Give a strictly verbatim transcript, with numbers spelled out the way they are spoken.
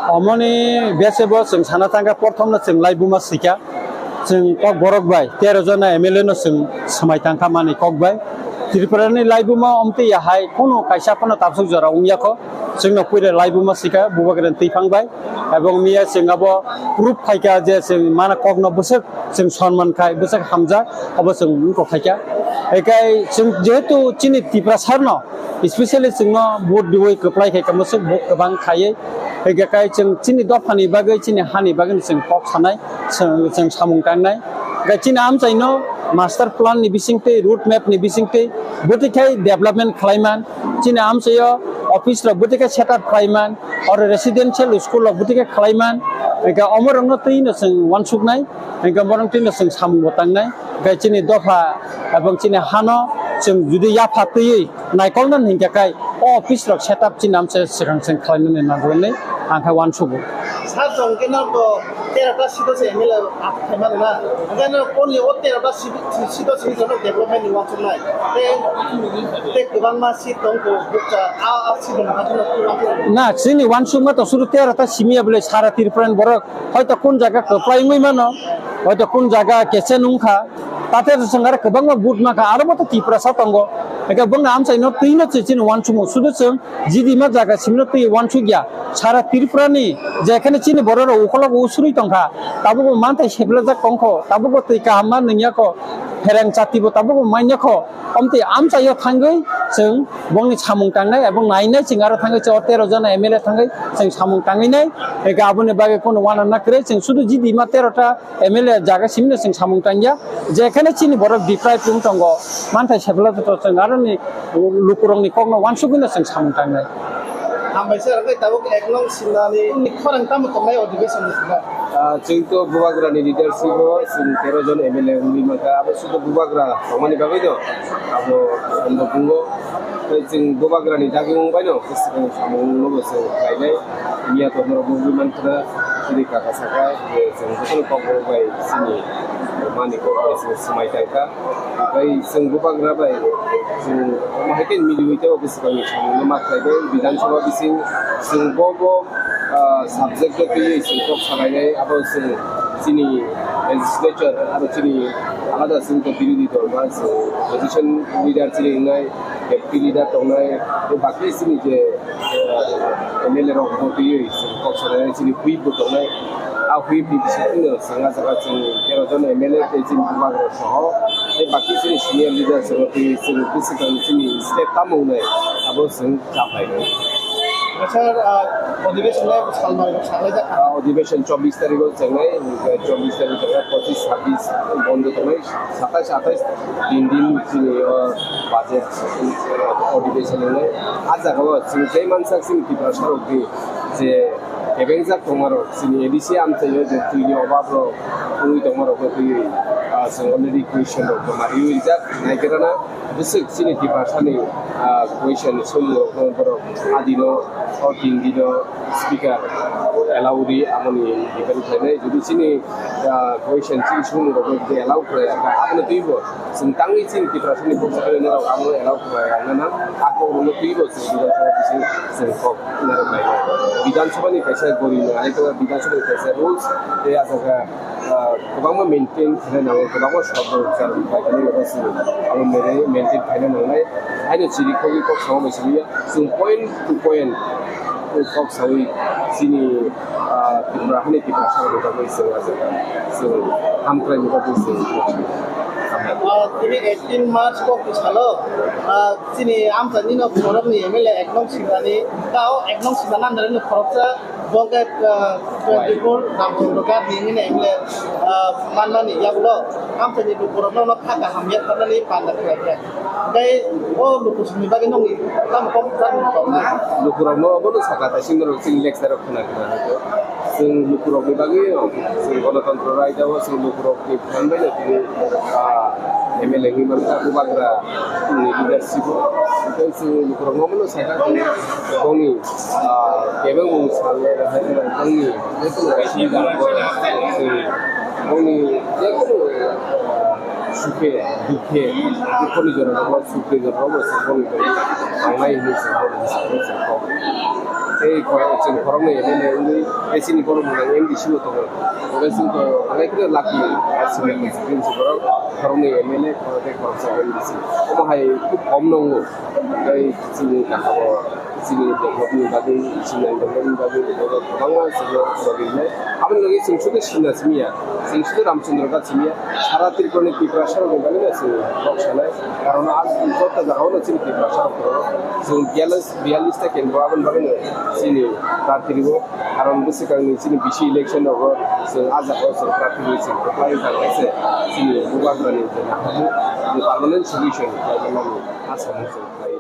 Omoni bese bo chwng sana thangkha, prothom no chwng laibuma swikha, chwng Kokborok bai tero jona M L A no chwng swmai tangkha mani kok bai. Tripura ni laibuma omtwi yahai kunu kaisa phano tabsuk jora wngya kho, chwngno puila laibuma swikha Bubagra ni twiphang bai, ebong miya chwng abo proof phaikha je chwng mana kokno bwswk chwng sonman khai, bwswk hamjak, abo chwng wngkok khaikha. Ekai chwng jehetu chini Tiprasa no, specially chwngno vote diwi kwplai khai kamo se vote kwbang khaiwi. Ekai chwng chini dophani bagwi, chini hani bagwi chwng kok sanai, chwng, chwng samung tangnai. Ekai chini amchaino master plan ni bisingtwi, road map ni bisingtwi, bwtwi khai development khlaiman, chini amchaio office rok bwtwi khai set up khlaiman, oro residential school rok bwtwi khai khlaiman, ekai omorokno twino chwng wansuknai. Hingke borok tino chwng samung bo tangnai, hingke chini dopha ebong chini hano chwng jodi yapha twiwi naikolna hingke kai o office rok set up chini amse swkang chwng khlainani nango hinwi ang khe uansugo. Sir, chwng khe norok tero ta seat o se M L A aphai mano na, hingke norok only o tero ta seat, seat o simi norok development ni uansuknai. Tei, tei kwbangma seat tongkho, bukcha, a, a seat rok ma kheno uansuknai. Na, chini uansukma to suru tero ta simi ya bwle sara Tripura ni borok. Hoito kun jaga kwplai wngwi mano, hoito kun jaga kechen wngkha, tate chwng aro kwbangma vote mankha, aro bo to Tiprasa tongo. Hingke bongni amchaino twino chwng chini uansukmung, sudu chwng jidima jaga simino twi uansukya. Sara Tripura ni jekhane chini borok rok ukolok usuri tongkha, tabukbo manthai seplajak tongkho, tabukbo twi kaham ma nwngyakho, phereng chatibo tabukbo manyakho. Omtwi amchaio thangwi chwng bongni samung tangnai, ebong nainai chwng aro thangwi chwng o tero jona M L A thangwi chwng samung tangwi nai. Eke aboni bagwi kono uanana kwrwi chwng sudu jidima tero ta M L A jaga simino chwng samung tangya. Jekhane chini borok deprive wng tongo, manthai sepla to chwng aroni lukurokni kokno uansugwino chwng samung tangnai. Hambai sir, hwnkhe tabuk ek nong simnani khorang tamo tongnai o division ni sima? Ah, chwng to Bubagrani leadership o chwng tero jon M L A wngwi mankha, abo sudu Bubagra tongmani bagwi no abo sombo bungo. Tei chwng Bubagrani dagimung bai no bwswkang samung no bo chwng khlainai. Miya to norok nugwi mankha, chini kaka saka je chwng jotono kok bai chini mani kok bai chwng swmai tangkha. Bai chwng Bubagra bai chwng omo hai khe miliwi tei bwswkangni samungno ma khlai bai. Bidhan Sabha bising chwng bo bo, ah, subject o twiwi chwng kok salainai, abo chwng chini legislature abo chini alada chwng to birodhi dol ba chwng opposition leader chini wngnai, deputy leader tongnai, tei bakhe chini je, ah, M L A rok bo twiwi chwng kok salainai, chini whip bo tongnai. A whip ni bisingtwi no chwng ah jaga chini tero jon M L A tei chini Bubagra soho tei bakhe chini senior leader chwng twi chwng bwswkang chini state tamo wngnai abo chwng chaplai rw. Sir, ah, odhibeson le salmari rok saklai jak. Ah, odhibeson chobbish tarikh o chengnai, chobbish tarikh o chengnai, pochish, sabbish bondo tongnai, satais, atais din din chini o budget odhibeson wngnai. Ah jaga o chwng tei mansak chini Tiprasa rok di je kebengjak tongma rok chini A D C amchaio je twi ni obab rok wngwi tongma rok no twiwi, ah, chwng already question rok joma riwi rijak naikerana. Bwswk chini Tiprasani, ah, question ni solution rokno borok adino, o tin dino speaker allow ri, amoni depend khlainai. Jodi chini, ah, question chini solution rokno jodi allow khlai, aka abono twibo chwng tangwi chini Tiprasani bwskango norok abono allow khlai rwna nang, ako rokno twibo chwng Bidhan Sabha bising chwng kok narwk lainai. Bidhan Sabha ni kaisa gori nai, Bidhan Sabha ni kaisa rules tei ah jaga ah, kwbangma maintain khaina nango, kwbangma short rok char bai khaina nango, chwng abo maintain, maintain khaina nangnai. Haino chiri khogwi kok sama bai simi ya, chwng point to point kok sawi chini, ah, Tripura hani Tiprasa rok bagwi chwng ah jaga chwng hamkrai ni bagwi chwng. Ah, tini eighteen March kok ni salo, ah, chini amchaini no khoroknwi M L A ek nong simani, tao ek nong simani andar no khoroksa. Bo khe, ah, twenty-four Ramchandra Ghat ni hwnwi M L A, ah, manmani yagulo amchaini lukurokno no kha kaham yakarnani panda khlai kha. Tei o lukusongni bagwi nokni tamo kok tamo kok na? Lukurokno obono saka, tei sini norok chini lecture rok khna khna. Chwng lukurokni bagwi, chwng Ganatantro Raida o chwng lukurokni phan bai no tini, ah, M L A wngwi mankha, Bubagra ni leadership o. Tei chwng lukurokno obono saka, bongni ah, kebengmung salnai rok hai wngkha bongni jekunu kaisa jagao, bongni jekunu sukhe, dukhe, dukho ni jora rok, sukni jora rok bo se bongni bagwi tangnai hinwi se bongni se kok. Tei khorok, chwng khoroknwi M L A wngwi, tei chini borok mwnang M D C bo tongo. Hwnkhe chwng to belai kheno lucky, aswk lucky chwng borok khoroknwi M L A, khorok tei khoroksa M D C. Omo hai khub kom no wngo. Tei chini kakao, chini development bagwi, chini development bagwi, borok kwbangma chwngno bagwi hinai. Aboni logi chwng sudu sinna simiya, chwng sudu Ramchandra Ghat simiya, sara Tripurani Tiprasa rokni bagwi no chwng kok sanai. Karon a joto jagao no chini Tiprasa rok tongo. Chwng biyallis, biyallis ta kendro aboni bagwi no chini prarthi rwo. Karon bwswkangni chini B C election rogo chwng a jagao chwng prarthi rwi chwng kwplai jagao se chini Bubagrani je naharmung, je permanent solution khlaijaknani a samung chwng khlai.